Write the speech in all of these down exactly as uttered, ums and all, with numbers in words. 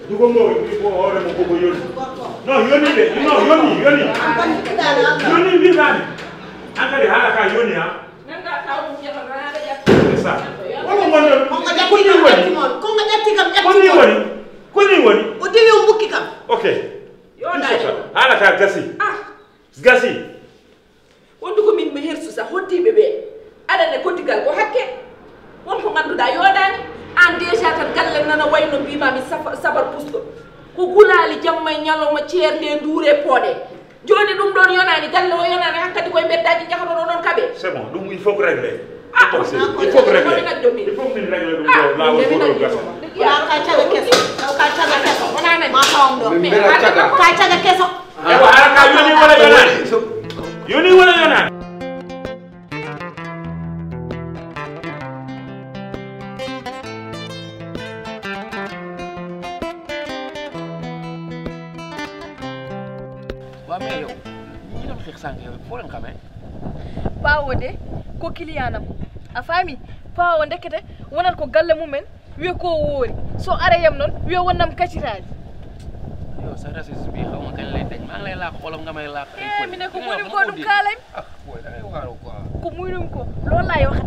Dugo mo, il faut hoore mo koko yoni. Non, yoni de, non, yoni, yoni. Yoni mbirani. An kadi haala ka yoni ha. Nanga taw mo jama rada jakka. C'est ça. Wala mo non. Ko nga jatti kam, ƴetti mon. Ko nga jatti kam, ƴetti mon. Ko ni woni? Ko ni woni? O dewi o mbukki kam. Ok. Yo dai. Haala ka gasi. Ah. Gasi. Wondu ko min mi hersu sa hoddiiɓe ɓe. Aɗa ne koddigal ko hakke. Won ko ngannduɗaa yooɗaani. Aan déjà tan galle nana wayno mbiima mi safa- sabar pusto. Ko gulaali jamma e ñalawma ceerde nduure pooɗe. Jooni ɗum ɗoon yonaani galle o yonaani hankadi koye mbeddaaji njahatoɗo ɗoon kaɓe. C'est bon, ɗum il faut que régler. Ah, il faut que régler. Il faut que min régler ɗum ɗo laawol gotol gasa. Ka caga keso. Ka caga keso. Wonaa nani. Ma fawam ɗo. Min mbela caga. Ka caga keso. Ewa, hara ka yoni wala yonani? Yoni wala yonani? Wa me yow, ñi doon xeex sànq yow, foo leen xamee? Paawo de, ko kiliyaanam. A faami? Paawo ndekete wonat ko galle mumen, wiya ko woori. So arayam noon, wiya wonnam kaciraaji. Yow sa racisme bi xaw ma kañ lay deñ. Maa ngi lay laax olof nga may laax ay Eh, pël. Mine ko Li nga muynum wax ko ma ɗum ko kaalay. Ah, boy, da ngay waaru quoi. Ko muynum ko. Loolu laay wax.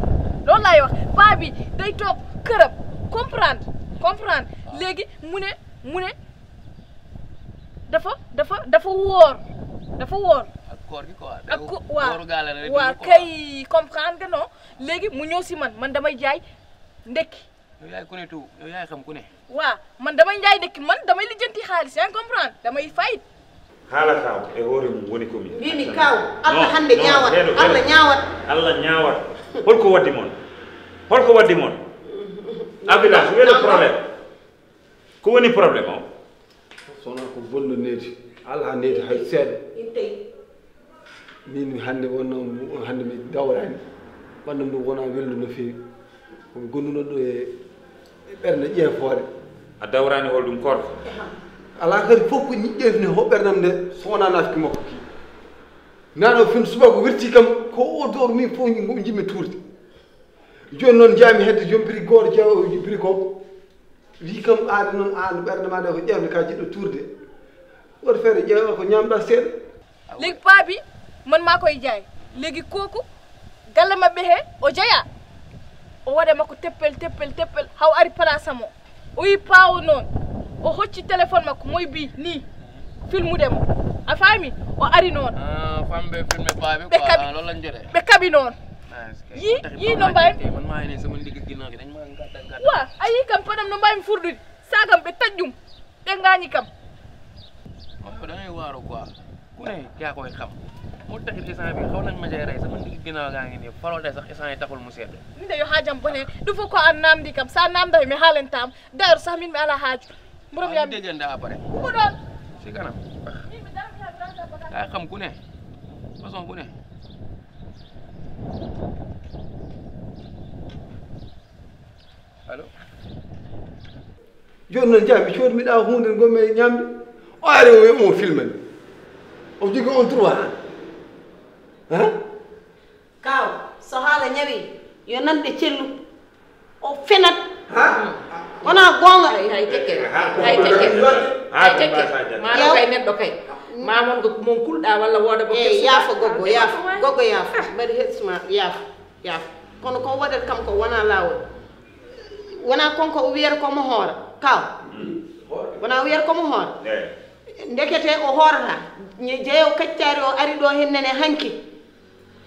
Loolu laay wax. Paa bi day toog këram. Comprendre. Comprendre. Léegi mu ne, mu ne dafa, dafa, dafa woor. Dafa woor. Ak koor gi quoi. Ak ko, waa. Wooru gaale la, waa, kay comprendre nga non. Léegi mu ñëw si man, man damay jaay ndekki. Yow yaay ku ne tout, yow yaay xam ku ne. Waa, man damay njaay ndekki, man damay lijjanti xaalis, yaa ngi comprendre? Damay fayit. Haala ka e hoore mum woni ko min. Mbimi kaw, Allah hannde ñaawat, Allah ñaawat. Allah ñaawat. Holko waddi mon? Holko waddi mon? Abila, welo problème. Ko woni problème o? Sona ko bonno needi, alaa needi hay seeɗa. Min hannde wonno, hannde mi dawraani. Ɓanndu ndu wona welndu no feewi. Komi gonduno ɗo e ɓernde ƴeefoore. A dawraani hol ɗum korko? Alaa kadi fof ko ƴeefni ho ɓernam nde so wonaa nafki makko ki. Nano fin subako wirti kam ko o dor min fof jimmi tuurde. Jooni noon njaami hedde joom biri gooto jeewa o biri ko. Wi kam aade noon aan ɓernde ma nde ko ƴeewde ka jiɗɗo tuurde. Woto feere ƴeewa ko ñaamɗa seeɗa. Léegi paa bi man maa koy jaay. Léegi kooku galle maɓɓe he o jeya. O waɗa makko teppel, teppel, teppel, haw ari place am o. O yi paawo noon. O hocci téléphone makko moy bi nii. Filmude mo. A faami? O ari noon. Ah, famɓe filme paa bi. Ɓe quoi. Kaɓi. Ah, loolu lañ jotee. Ɓe kaɓi noon. Yi, yi no mbawi. Man maa ngi ne sama ndigg ginnaaw gi dañ maa gàttal gàttal. Waa, a yi kam paɗam no mbawi furɗude. Sagam ɓe taƴ ɗum. Ɓe ngaañi kam. Waaw, da ngay waaru quoi. Ku ne yaa koy xam. Moo taxit instant bi xaw nañ ma cee rey, sama ndigg ginnaaw gaa ngi nii, faroo de sax instant yi taxul mu sedd. Min de yo haajam bone, ɗum fof ko an namdi kam, sa namda mi haalanta am. D'ailleurs sax min mi ala haaju. Mburum yam. Dégg nga après. Ku ko doon? Si kanam. Min mi dara mi ha grande baka. Yaa xam ku ne. Façon ku ne. Allo? Jooni noon njaha mi coodmiɗa huunde ngonmi e ñaamde. O ari o wiya omo filmani. Omo jogii on droit han. Han? Kaaw, so haala ñawi, yo nanɗe cellu. O fenat. Ha? Wona goonga. Hay, hay tekke. Hay tekke. Hay tekke. Maa ɗo kay neɗɗo kay. Maa mon ko mon kulɗa walla wooda ko. Eh, yaafa goggo, yaafa. Goggo yaafa. Mbaɗi hesma, yaafa. Yaafa. Kono ko waɗata kam ko wona laawol. Wona kon ko o wiyata ko mo hoora. Kaaw. Wona o wiyata ko mo hoora. Ndekete o hoorata. Jeeyo kaccaari o ari ɗo hennene hanki.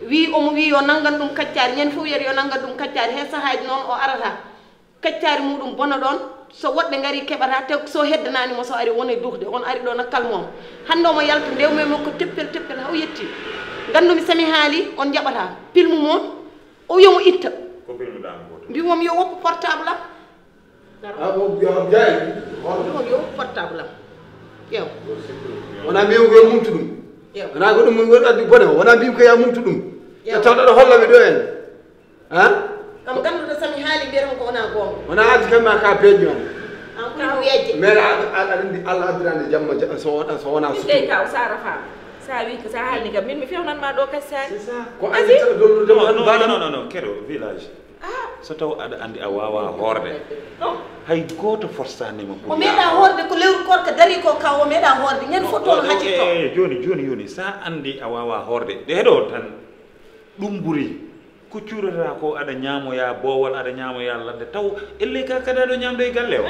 Wi omo wi yo nanngan ɗum kaccaari. Ñande fof wiyata yo nanngan ɗum kaccaari. Heen sahaaji noon o arata. Kaccaari muɗum bona ɗoon. So woɗɓe ngari keɓata, te so heddanaani mo so ari woni duhde. On ari ɗo nakkal mo. Hannde omo yalta ndewme makko teppel teppel haw yetti. Nganndu-mi so mi haali on njaɓata. Pilmu mo. O wiya mo itta. Ko pilnuɗaa mo ko? Mbi wom yo woppu portable am. Ah, bon, yo am jaay. Mbi wom yo woppu portable am. Ƴeew. Wona mbiimi ko yo mumtu ɗum. Ƴeew. Wona ko ɗum woni addi bone o. Wona mbiimi ko yo mumtu ɗum. Ƴeew. E tawɗo ɗo holla mi ɗo en. Han? Kam ngannduɗo so mi haali mbiyata ko wona goonga. Wona addi kam ma ka beeƴo an. An ɓuri mo yejje. Mais aɗa aɗa anndi Allah addiraani jamma ja- so wona so wona sutura. Ɗum dey ka o sara faama. Sa wi ko sa haalni kam min mi fewnan ma ɗo kasi sani. C'est ça. Ko anndi tan dolu de. Non, non, non, non, non, keɗo village. Ah, So taw aɗa anndi a waawaa hoorde, hay gooto forsaani ma o meeɗa hoorde. Ko lewru korka dari ko ka o meeɗa hoorde ñande fof toon hacci to. Jooni jooni jooni so a anndi a waawaa hoorde, ɗe heɗo tan. Ɗum ɓuri ko cuurata ko aɗa ñaamoya boowal, aɗa ñaamoya ladde, taw elle ka kadi aɗo ñaamde e galle o.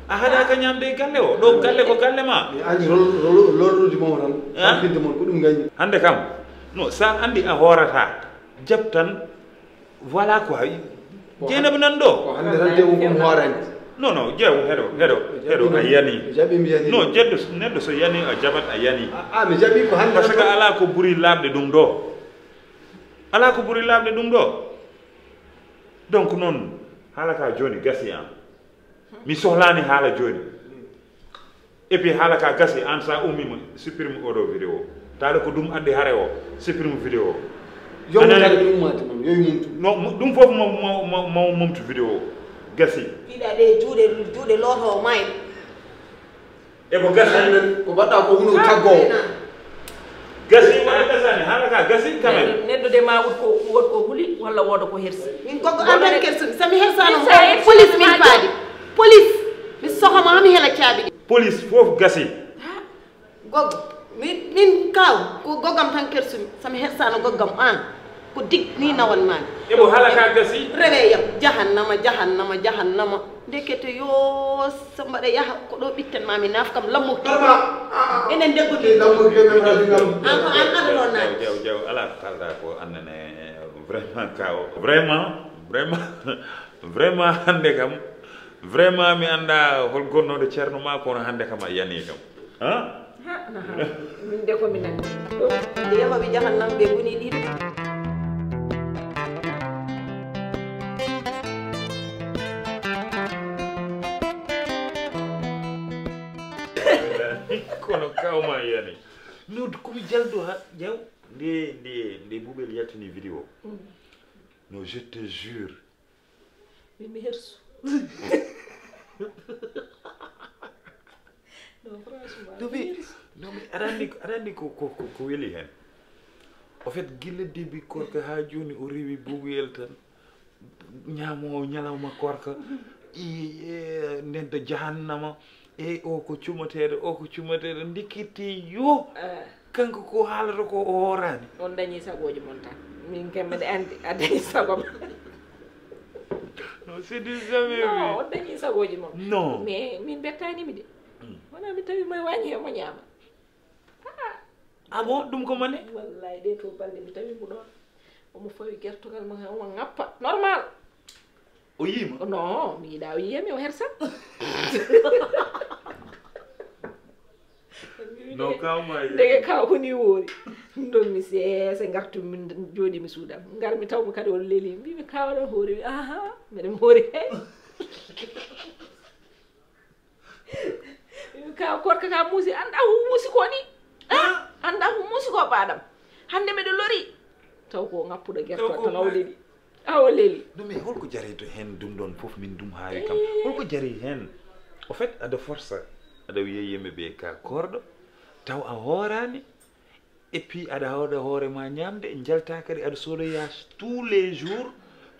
A haɗaka ñaamde e galle o, ɗo galle ko galle ma. Anndi lollude mo tan, tampinde mon ko ɗum gañi. Hannde kam no so a anndi a hoorata, jaɓ tan. Voilà quoi. Jeenaba nan ɗo. Ko hannde tan tewu ko mi hoorani. Non non, jeew heɗo heɗo heɗo a yani. Mi jaɓi mi yani. Non, jeddo neɗɗo so yani a jaɓat, a yani. A mi jaɓi ko hannde. Parce que ala ko ɓuri laaɓde ɗum ɗo. Ala ko ɓuri laaɓde ɗum ɗo. Donc noon haala ka jooni gasi an. Mi sohlaani haala jooni. Et puis haala ka gasi, an sa ummima supprime oɗo vidéo. Taale ko ɗum addi hare o, supprime vidéo. Yomo kadi mi ummade mum, yoy mumtu. No ɗum fof mo mumtu vidéo. Gasi. Piɗa ɗe juuɗe juuɗe loto o mayɗo. Ebo gasi. Ko mbaɗɗa ko huno taggowo. Gasi wala gasani, haala ka gasi quand même. Neɗɗo de ma wut ko wot ko huli walla wooda ko hersi. Min gogo an tan kersumi, sami hersano police min paadi. Police. Mi sohoma mi hela caabi ɗi. Police fof gasi. Gogo. Min min kaw ko gogam tan kersumi, sami hersano gogam an. Ko dig ni nawan mami. Ebo haala ka gasi. Rewe yam. Jahannama jahannama jahannama. Ndekete yo so mbaɗa yaha ko ɗo ɓitten ma mi naf kam lammo. Enen ndeggude. An ko an adano na. Jaw jaw ala ko kalda ko annene vraiment kaw. Vraiment vraiment vraiment hande kam vraiment mi anda hol gonnoɗo ceerno ma kono hande kam a yani kam. Ha? Min de ko mi nani. Nde yahoɓe jahannam ɓe ngoni ɗiɗo. Kono kawma yani. No komi jaldo ha jaw. Nde nde nde bubel yaltini vidéo. No je te jure. Min mi hersu. Dubi, non mais aɗa anndi aɗa anndi ko ko ko weli heen. Au fait gila début korka haa jooni o rewi buguyel tan. Ñaamo ñalawma korka. I ndenta jahannama. E o ko cumateeɗo o ko cumateeɗo ndikkitti yo. Kanko ko haalata ko o horaani. On dañi sagooji mon tan. Min kam mbeɗa anndi a dañi sagoma. Non, c'est du jamais vu. Non, on dañi sagooji mon. Non. Mais min bettaanimi de. Wona mi tawi mo wañi omo ñaama. Ah bon, ɗum ko mane? Wallay ɗe to balɗe mi tawi mo ɗon. Omo fawi gertogal mo omo ngappa. Normal. O yiima? Non, mi yiɗa o yiyami o hersa. No kawma ndege kaw ko ni woori. Ɗum mi seese ngartu min jooɗi mi suuɗam. Ngar mi taw mo kadi o leli. Mbi mi kawaɗo hoore mi aha. Mbeɗa mi hoore he. Ka korka ka muusi anda hu muusi ko ni. Anda hu muusi ko baɗam. Hande mbeɗo lori. Taw ko ngappuɗo gerto tan o leli. Awo leli. Ɗum e holko jarayto heen ɗum ɗoon fof min ɗum haawi kam. Holko jari heen? Au fait aɗa forsa aɗa wiya yimɓe ɓe ka korɗo taw a hoorani. Et puis aɗa hawda hoore ma ñamde jalta kadi aɗa soodoya tous les jours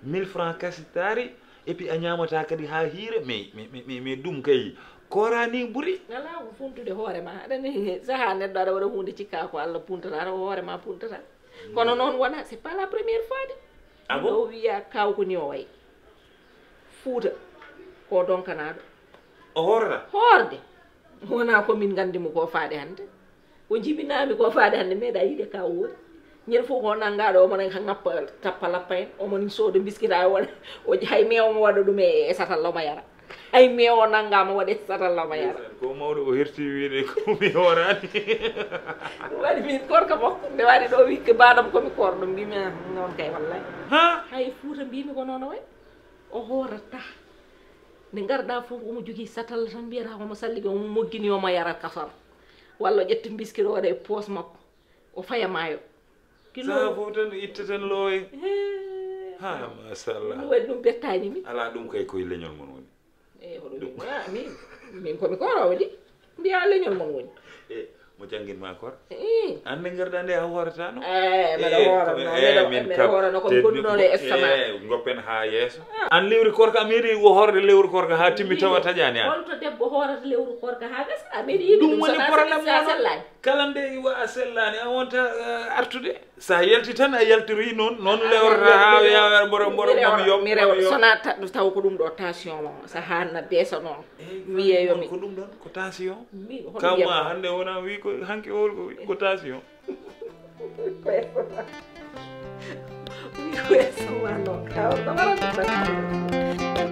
mille francs kasitaari. Et puis a ñamata kadi ha hiira mais mais mais ɗum kay korani ɓuri. Ala ko funtude hoore ma aɗa ni saha neɗɗo aɗa waɗa hunde cikka ko Allah puntata aɗa hoore ma puntata. Kono noon wona c'est pas la première fois de. Ah bon? O wiya kawko ni o way fuuta ko donkanaɗo. O hoorata hoorde. Wona ko min gandi mo ko faade hande. O jibinami ko faade hande meeɗa yiide ka woori. Ñande fof ko nanngaɗo omo nanga ngappa tappa lappa en omo soodo biskita o waɗa o hay mais omo waɗa ɗum e satalla omo yara. Hay mais o nangama waɗa e satalla omo yara. Ko mawɗo o herti wiide ko mi horani. Ɗum waɗi min korka makko nde waɗi ɗo wikki baɗam komi korɗo mbimi noon kay wallay. Ha hay fuuta mbimi ko noon o way. O hoorata. Nde ngarɗa fof omo jogii satalla tan mbiyata omo salligi omo moggini omo yara kasar. Walla o ƴetta mbiskiri o waɗa e poos makko o faya maayo. Saha fof tan itta tan loowe. Ha machallah. Ɗum waɗi ɗum bettaani mi. Ala ɗum kay koye leñol mon woni. Eyi hoɗo min a min min komi kooroowo di. Mbiya leñol mon woni. E Mo jangin ma koor. Ii. An ne ngarda nde a hoorata no. Eh, mbeɗa hoora no, Eh, mbeɗa min mbeɗa kam, hoora no, kono te- gonɗuno e estomac. Eh, goppen ha yeeso. An lewru koorka a meeɗi wo hoorde lewru koorka ha timmi tawa taƴani an. Holto debbo hoorata lewru koorka ha gasa? A meeɗi yiide Ɗum ɗum? woni Sona problème sa o. Sellani. Kala nde iwa a sellani a wonta eh, artude. Sa yalti tan a yaltiri noon, noon lewrata ha yawa mboro mboro Mi mom rewra, yom. mi rewra. Sona ta- taw ko ɗum ɗo tension mo, sa hanna beesa noon. Wiye yo mi. Ko ɗum ɗon ko tension. Mbiɗo hono Kama mbiyatma. Hande wona wi ko hanke hol ko wi ko tension. Ko estomac. Wi ko estomac noon. Kaw ɗo waɗa ɗum tan.